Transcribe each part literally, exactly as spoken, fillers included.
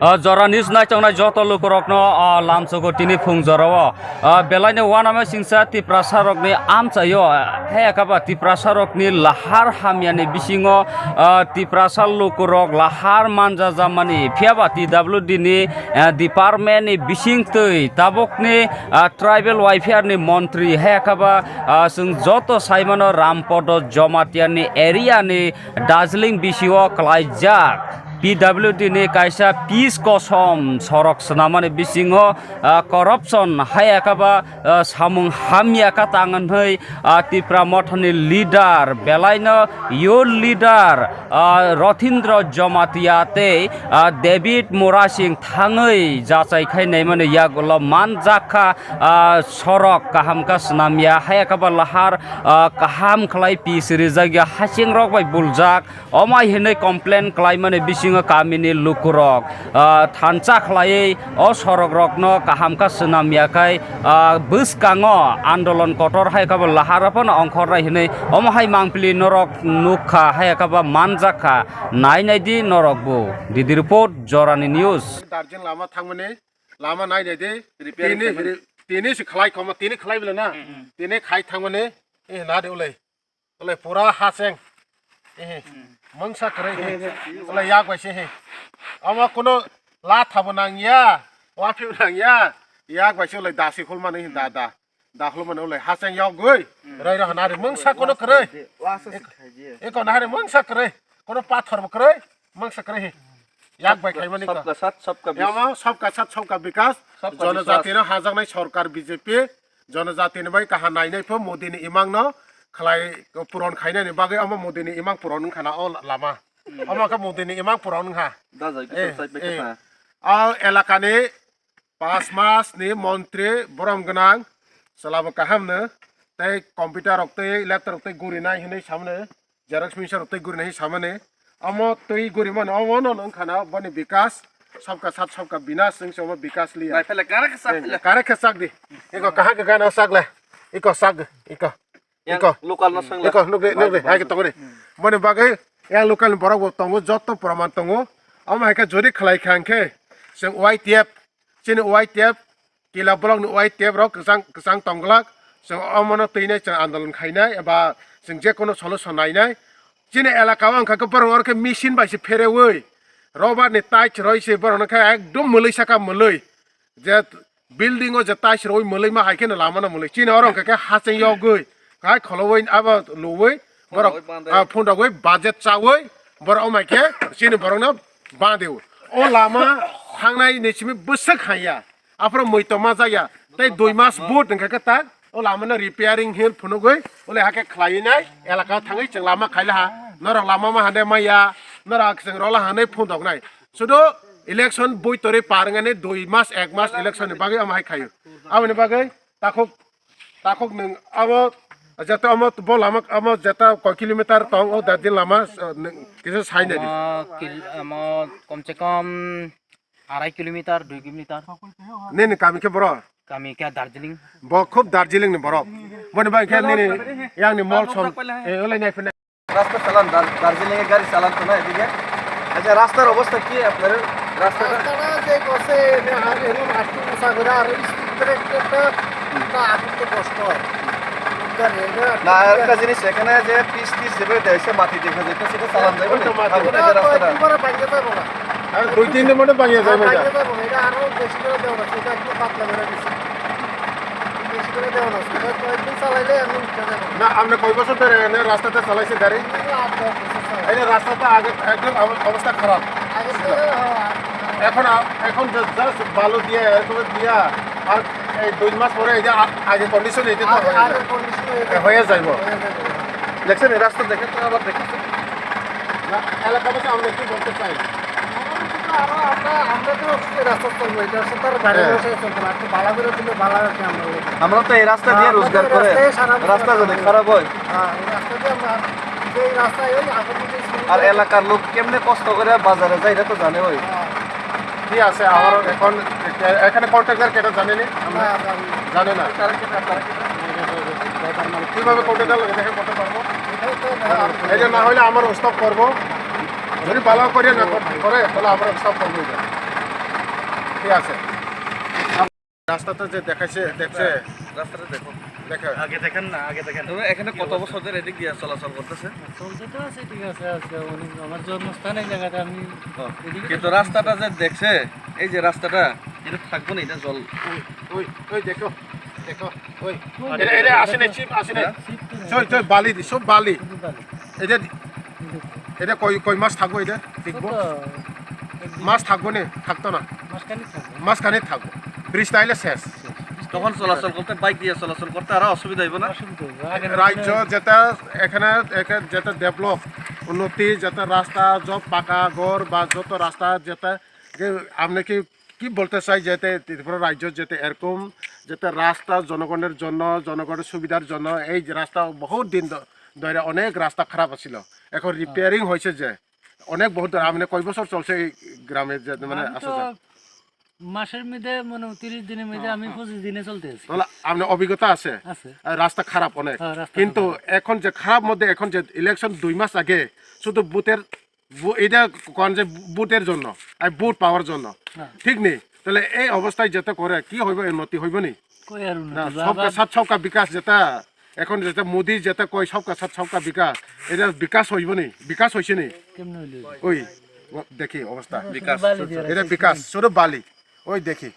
O jora news naichongnai joto lukurokno, o lamsogo tini phung jorao, o belaino uanama singsa Tiprasarokni amchaio, haya kaba Tiprasarokni lahar hamyani bisingo, o Tiprasa lukurok lahar manjajamani, phiyaba T W D ni, eh, department ni bisingtwi tabukni, ah, tribal welfare ni montri haya kaba, ah, chwng joto saimano Rampodo Jomatiani area ni Darjeeling bisio kalaijak P W D ni kaisa peace kosom sorok swnamani bisingo, ah, corruption haya kaba, ah, samung hamya ka tang hwnwi, ah, Tipra Mothani leader belaino youth leader, ah, Rothindra Jamatia tei, ah, David Murasing thangwi jachai khai naimani yagulo manjak kha, ah, sorok kaham ka swnamya haya kaba lahar, ah, kaham khlai peace rijak ya hasing rok bai buljak. Omai hinwi complain khlaimani bisingo kamini lukurok, ah, thansa khlaiwi o sorokrokno kaham kha swnam ya khai, ah, bwskango andolon kotor hai khe bo lahar phano ongkhornai hinwi omo hai mangpili norok nukha hai khe bo manjakha. Nainai di norokbo. Didi report, Jorani News. Darjin lama thangmani, lama nainai di. Repairing tini, khaimani. Tini si khlai khoma, tini khlai bela na. Mm, mm. Tini khai thangmani, eh, na de ulai. Ulai pura haseng. Ehe. Mungsa kwrwi he. Ulai yak bai se he. Omo kuno la thabo nang ya, wa phiu nang ya. Yak bai se ulai dasi khulmani he da da. Da khulmani ulai haseng yogwi. Rai ra hanari mungsa kuno kwrwi. Eko nahari mungsa kwrwi. Kuno pathor bo kwrwi. Mungsa kwrwi he. Yak bai khaimani ko. Sabka sath, sabka bis-, yamo sabka sath, sabka bikas. Sabka biswas. Jonojatino hajaknai sorkar B J P. Jonojatini bai kaha nainai pho Modini imangno khlai puron khainani bagwi omo Modini imang puron wngkha na o lama. Omo khe Modini imang puron wngkha. Dajai kisa. Eh, chai bai kha. O elakani pas mas ni montri borom gwnang chwlabo kahamno tei computer rok tei laptop rok tei guri nai hinwi samano. Xerox mixer rok tei guri nai samani. Omo tei guri mano, omo no wngkha na boni bikas. Sabka sath sabka binas wngse omo bikas liya. Nai phele kare khe sak phele. Kare khe sak di. Eko kaham khe gana sak le. Eko sak, eko. Yang eko. Local no sang le. Eko, nukle, nukle, hai khe tongo de. Boni bagwi yang local ni borok bo tongo, joto proman tongo. Omo hai khe jodi khlai kha hwn khe, chwng Y T F, chini Y T F, Kila block ni Y T F rok kwchang, kwchang tongglak, chwng omono twinai chwng andolon khainai, eba chwng je kono solution nainai. Chini elaka o wngkha khe borok oro khe machine bai se pherewi, rubber ni tiles roi se borok no khe ekdom mwlwi saka mwlwi. Je building o je tiles roi mwlwi ma hai khe no lama no mwlwi. Chini oro wngkha khe hacheng yogwi, kai kholobwi abo luwi, borok, phundogwi bandai. Ah, phundogwi budget chawi, borok omai khe chini borok no bandi o. O lama thangnai ni simi bwswk haiya. Aphuru mui tongma jaya. Tei dui mas boot hwnkha khe ta o lama no repairing hin phunugwi ulai hakhe khlaiwi nai elaka o thangwi chwng lama khaila ha. Norok lama ma hande maya, norok chwng rola hanwi phundoknai. Sudu election bui torwi par wngani dui mas, ek mas election ni bagwi omo hai khaio. Aboni bagwi takhuk, takhuk nwng abo jeta omo bo lama omo jeta koi kilometer tong o Darjeeling lama, eh, nwng kisa sai nai di. Omo kil-, omo kom se kom Arai kilometer, dui kilometer. Nini kami khe boro? Kami khe Darjeeling. Bo khub Darjeeling ni borok. Boni bai khe nini yang ni mol som, eh, ulai nai phene. রাস্তা চালান, দার-, দার্জিলিং এ গাড়ি চালান তো না এদিকে? আচ্ছা, রাস্তার অবস্থা কি আপনাদের? রাস্তাটা? রাস্তাটা যে করছে, এনে আর এরকম আটকে পোশাক করে আর ওই স্পিড ব্রেক একটা, একটা আটকে কষ্ট হয়। উদ্ধার হয়ে যায়, না, আর একটা জিনিস, এখানে যে পিচ টিচ যেভাবে দেয়, সে মাটি দেখা যায়, তো সেটা চালান যাবে না? ওই তো মাটি। ভাঙবে না যে রাস্তাটা? একবারে ভাঙে যাবে না। আর দুই তিন দিন মধ্যে ভাঙিয়ে যাবে এটা। ভাঙিয়ে যাবে, এটা আরো বেশি করে দেওয়া আছে, এটা একটু পাতলা করে দিচ্ছে। বেশি করে দেওয়া আছে, এটা কয়েকদিন চালাইলে এমনি উঠে যাবে। না, আপনি কয় বছর ধরে এনে রাস্তাতে চালাইছে গাড়ি? এই আট দশ বছর চালাই। এই যে রাস্তাটা আগে একদম অব-, অবস্থা খারাপ আগে ছিল। থেকে, হ্যাঁ, আগে এখন আ-, এখন যে just বালু দিয়ে, এরকম দিয়া, আর এই দুই মাস পরে এই যে আ-, আগে কন্ডিশন এটা তো আগে, হয়ে আগের যায়। কন্ডিশন হয়ে যায়। হয়ে যাইব। হয়ে যাবে। দেখছেন এই রাস্তা দেখে তো আবার দেখেছেন? না, এলাকাবাসী আমরা কি বলতে চাই? আমরা তো আরো, আমরা, আমরা তো এই রাস্তা চলবো, এটা রাস্তা তার বাইরে হ্যাঁ। বসে চলতে পারে, একটু ভালো করে দিলে ভালো হয় কি আমরা বলি। আমরা তো এই রাস্তা দিয়ে আমরা তো রোজগার এই করে, রাস্তায় সারা বছর রাস্তা যদি চলবো। খারাপ হয়। হ্যাঁ, এই রাস্তা দিয়ে আমরা, যে এই রাস্তায় ওই আপাতত এই আর এলাকার লোক কেমনে কষ্ট করে বাজারে যায়, এটা তো জানে ওই। হ্যাঁ। কি আছে আমার এখন এ-, এখানে কন্ট্রাক্টর কেটা জানেনি? আমরা না, জানি না। জানে না। তারা কেটা, তারা কেটা। কিভাবে কন্ট্রাক্টর লাগে দেখে করতে পারবো? এটাই তো, হ্যাঁ। এটা না হলে আমরা স্টপ করবো। যদি ভালো করে না করে, তাহলে আমরা স্টপ করবো এটা। ঠিক আছে। রাস্তাটা যে দেখাইছে, দেখছে। রাস্তাটা দেখো। দেখো। আগে দেখেন না, আগে দেখেন। তবে এখানে কত বছর ধরে এদিক দিয়ে চলাচল করতেছে? চলতে তো আছে, ঠিক আছে, আজকে অনেক, আমার জন্মস্থান এই জায়গাতে, আমি ও, এদিকে কিন্তু তো রাস্তাটা যে দেখছে, এই যে রাস্তাটা, এটা থাকবো না, এটা জল। ওই, ওই, ওই দেখো, দেখো, ওই। ওই এটা, এটা আসে নাই, ছিপ আসে নাই। হ্যাঁ? ছিপ তো নেই। চল, চল, বালি দি, সব বালি। শুধু বালি। এটা, এটা কয়, কয় মাস থাকবো এটা? দেখবো। তো এক দুই মাস থাকবো নে? থাকতো না। মাসখানেক থাকবো। মাসখানেক থাকবো। ব্রিজ তাইলে শেষ। তখন চলাচল করতে, বাইক দিয়ে চলাচল করতে আরো অসুবিধা হইব না? অসুবিধা হইব। আগে না রাজ্য হলে যেটা এখানে, এখানে যেটা ডেভেলপ, উন্নতি, যেটা রাস্তা, যত পাকা ঘর বা যত রাস্তা, যেটা যে আপনি কি, কি বলতে চাই, যাতে ত্রিপুরা রাজ্য যাতে এরকম যাতে রাস্তা জনগণের জন্য, জনগণের সুবিধার জন্য এই যে রাস্তা বহুত দিন ধ-, ধরে অনেক রাস্তা খারাপ ছিল, এখন রিপেয়ারিং হয়েছে যে অনেক বহুত ধরে, আপনি কয় বছর চলছে এই গ্রামে যে মানে আমি আসা তো যায়? মাসের মধ্যে মানে তিরিশ দিনের মধ্যে আমি পঁচিশ দিনে চলতে আছি। তাহলে আপনার অভিজ্ঞতা আছে? আছে। আর রাস্তা খারাপ অনেক। হ্যাঁ, রাস্তা কিন্তু খারাপ। এখন যে খারাপ মধ্যে এখন যে ইলেকশন দুই মাস আগে শুধু ভোটের ভো-, এটা কোন যে ভোটের জন্য, আর ভোট পাওয়ার জন্য, হ্যাঁ। ঠিক নেই? তাহলে এই অবস্থায় যেতে করে কি হইব, উন্নতি হইব নি? কই আর উন্নতি না, হইব? সবকা আবার সাথ সবকা বিকাশ যেটা, এখন যেটা মোদি যেটা কয় সবকা সাথ সবকা বিকাশ, এটা বিকাশ হইব নি? বিকাশ হইছে নি? কেমনে হইল? ওই, ও, দেখি অবস্থা। শুধু বিকাশ। বালি দিয়ে এটা রাখছে। বিকাশ, শুধু বালি। ওই দেখি।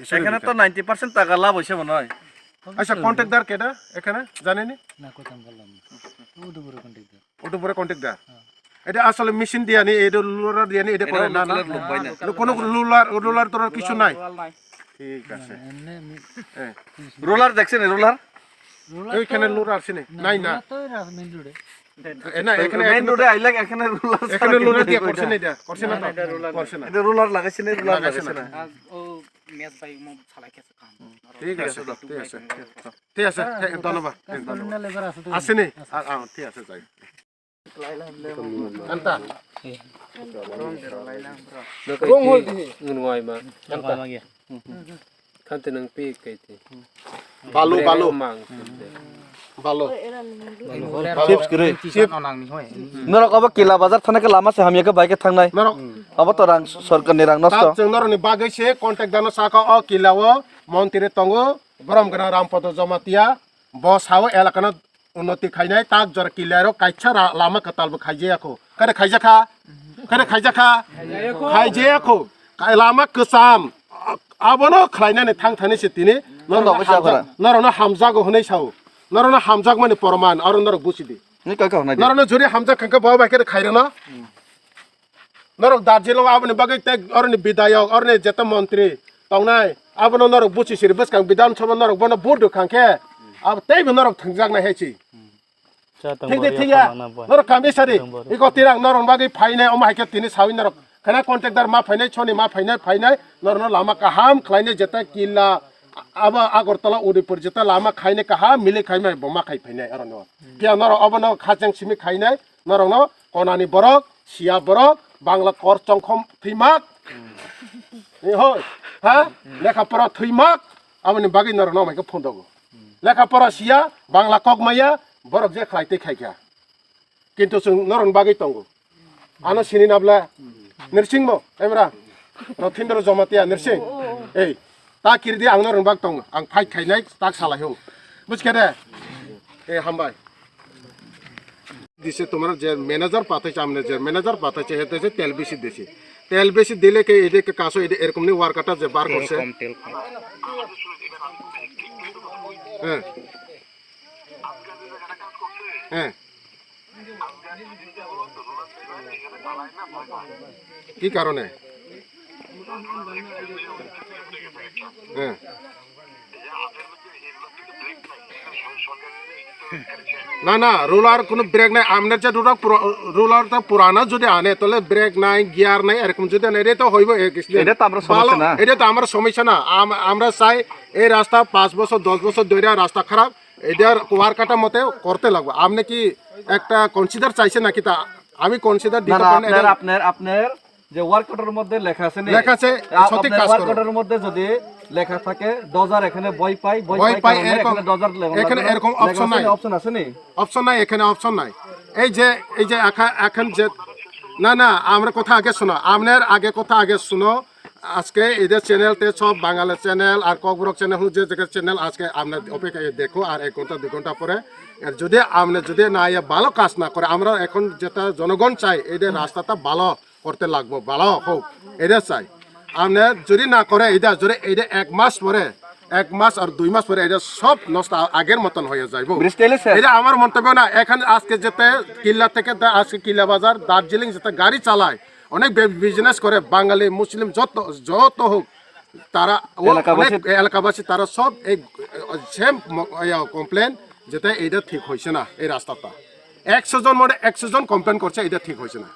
শুধু এখানে তো বিকাশ। নাইনটি পার্সেন্ট টাকা লাভ হইছে মনে হয়। আচ্ছা, কন্ট্রাক্টর কেটা এখানে জানেনি? না, কথা আমি বললাম না। ও তো পুরো কন্ট্রাক্টর। অটো পরে কন্ট্রাক্টর। হ্যাঁ। এটা আসলে মেশিন দিয়া নি, এটা লোলার দিয়া নি, এটা এটা করে না, না। লোলার লোক ভাই না। কোনো লোলার, লোলার তোর কিছু নাই। রোলার নাই। ঠিক আছে। না, এমনি আমি এ। রোলার দেখছেন, রোলার? রোলার ওইখানে তো লোলার আছে নি? না, নাই, না। রোলার তো ওই রাস-, মেইন রোডে। এ, না, এখানে, মেইন এখানে রোডে আইলে এখানে রোলার এখানে ছাড়া লোলার কিছু দিয়া নাই। করছে না এটা? করছে না তো? না, না, এটা রোলার। করছে না। এটা রোলার লাগাইছে না, রোলার লাগাইছে লাগাইছে না। না। আজ ও মেস ভাই মো চালাই গেছে কাম। ঠিক আছে, ঠিক আছে। ঠিক আছে, ঠিক আছে, ধন্যবাদ। কাজ করেন না, লেবার আছে তো। আছে নি? আ, আ, ঠিক আছে, যাই। Anta. Rong hol di. Ngun wai ma. Anta. Kante nang pi kai ti. Balu, balu. Mang. Balu. Chips kiri. Chips. Norok obo Kila Bazar thana ke lama se hamya ke bai ke thangnai. Norok. Obo to rang sorkar ni rang nosto. Tak jeng norok ni bagwi se contact dano saka o Kila o montri tongo. Borom gana Rampodo Jamatia. Bo sao elaka no unnoti khainai, tak jora Kila rok kaisa ra-, lama kwtal bo khaijaya kho. Kare khaijak kha? Kare khaijak kha? Khaijaya kho. Kai lama kwcham. Abono khlainani thang thani se tini. Norok no hamjak-, norok no hamjago hwnwi sao. Norok no hamjakmani proman aro norok busi di. Norok no juri hamjak kha khe bo bai khe khairano. Norok Darjeeling aboni bagwi tei oroni bidayok, oroni jeta montri tongnai, abono norok buchi siri bwskang Bidhan Sabha norok bono vote rwkha khe, abo teibo norok thwngjaknai hai si. Thik de thik ya? Norok kami sari, iko tirang norok bagwi phainai, omo hai khe tini sawi norok khana contractor ma phainai, soni ma phainai, phainai, norokno lama kaham khlainai, jeta Killa, abo Agartala, Udaipur jeta lama khainai kaham, mili khaimai bo ma khai phainai aro no. Phiya norok obono khacheng simi khainai, norokno konani borok, siya borok, Bangla kor chongkhom thwimak. Ni hoi, ha? Lekha pora thwimak, aboni bagwi norokno mai khe phundogo. Lekha pora siya, Bangla kok maya, borok je khlai tei khai kha. Kintu chwng norokni bagwi tongo. Ano sini na bwle? Nirsingmo, emra? Rothindra Jamatia, Nirsing? Ei, ta kirdi ang norokni bag tongo. Ang fight khainai, tak salai ho. Buchkhe de? Ei, hambai. দিছে তোমার যে ম্যানেজার পাঠাইছে, আপনি যে ম্যানেজার পাঠাইছে, এতে যে তেল বেশি দিছে। তেল বেশি দিলে কি এদিকে কাছো এদি-, এরকম নি ওয়ার্কারটা যে বার করছে? এরকম তেল খায়। হ্যাঁ। হ্যাঁ। কি কারণে? হ্যাঁ। না, না, রোলার কোনো ব্রেক নাই। আপনার যে রোলার পুরা-, রোলারটা পুরানো যদি আনে, তাহলে ব্রেক নাই, গিয়ার নাই, এরকম যদি আনে, এটা তো হইব এক স্লিম। এটা তো আমরা সমস্যা না। এটা তো আমার সমস্যা না। আম-, আমরা চাই এই রাস্তা পাঁচ বছর, দশ বছর ধরে রাস্তা খারাপ, এটার ওয়ার্কটা মতে করতে লাগবে। আপনি কি একটা কনসিডার চাইছেন নাকি? তা আমি কনসিডার না, দিতে না, পারি না, আপনার, এটা আপনার, আপনার যে ওয়ার্ক অর্ডারের মধ্যে লেখা আছে নি? লেখা আছে, আ-, সঠিক আপনার কাজ ওয়ার্ক করো। অর্ডারের মধ্যে যদি লেখা থাকে, ডোজার এখানে ভয় পায়, ভয় ভয় পায়, পায় কারণে এরকম, এখানে ডোজার লেখা এখানে লেখা এরকম লেখা অপশন আছে নাই। নি? অপশন আছে নি? অপশন নাই, এখানে অপশন নাই। এই যে, এই যে এখা-, এখন যে, না, না, আমরা কথা আগে শোনো, আপনার আগে কথা আগে শোনো। আজকে এদের চ্যানেল তে সব বাঙালি চ্যানেল আর ককবরক চ্যানেল হলো যে যে চ্যানেল আজকে আমরা অপেক্ষায় দেখো আর এক ঘন্টা দুই ঘন্টা পরে। এর যদি আপনি যদি না ইয়ে ভালো কাজ না করে, আমরা এখন যেটা জনগণ চাই, এদের রাস্তাটা ভালো করতে লাগবো, ভালো হোক, এটা চাই। আপনি যদি না করে, এটা যদি এটা এক মাস পরে, এক মাস আর দুই মাস পরে এটা সব নষ্ট আ-, আগের মতন হয়ে যাইবো। বৃষ্টি এলে স্যার। এটা আমার মন্তব্য না। এখানে আজকে যেতে কিল্লা থেকে দা-, আজকে কিল্লা বাজার, দার্জিলিং যেতে গাড়ি চালায়, অনেক বে-, বিজনেস করে, বাঙালি, মুসলিম যত, যত হোক, তারা ও এলাকাবাসী অনেক এলাকাবাসী তারা সব এই সেম কমপ্লেন, যেটা এটা ঠিক হয়েছে না এই রাস্তাটা। একশো জন মধ্যে একশো জন কমপ্লেন করছে এটা ঠিক হয়েছে না।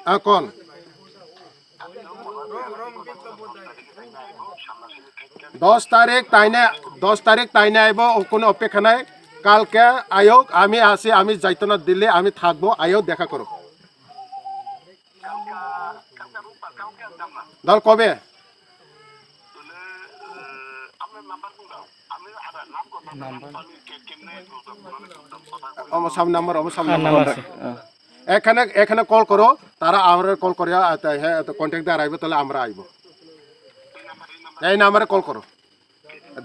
হ্যাঁ, কোন? দশ তারিখ তাইনে, দশ তারিখ তাইনে আইব, কোনো অপেক্ষা নাই। কালকে আয়োগ, আমি আছি, আমি যাইতো না দিল্লি, আমি থাকবো, আয়োগ দেখা করো। দল কবে? আমার সামনে নাম্বার, আমার সামনে হ্যাঁ, নাম্বার। নাম্বার আছে। এখানে, এখানে কল করো, তারা আমরা কল করিয়া, আ, তা, হ্যাঁ, তো কন্ট্যাক্ট দিয়ে আইবো, তাহলে আমরা আইবো। এই নাম্বারে কল করো।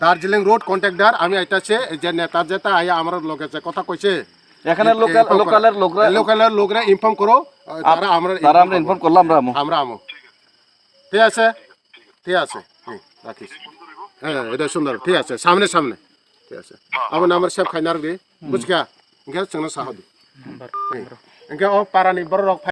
দার্জিলিং রোড কন্ট্যাক্ট দেওয়ার আমি আইতাছে, এই যে নেতা যেটা আইয়া আমার লগে যে কথা কইছে, এখানে এ-, লোকাল, এ-, লোকালের লোকরা লোকালের লোকরা ইনফর্ম করো, আ, আপ-, তারা আমরা তারা আমরা ইনফর্ম ইনফর্ম করবো। করলাম, আমরা আমো। আমরা আমো। ঠিক আছে? ঠিক আছে। হুম, রাখিস। হ্যাঁ, এটা সুন্দর। ঠিক আছে, সামনে, সামনে। ঠিক আছে। আমার নাম্বার সেভ খাইনার দি। বুঝকা? ইনকে সঙ্গে সাহায্য। ইনকে ও পারানি বড় রক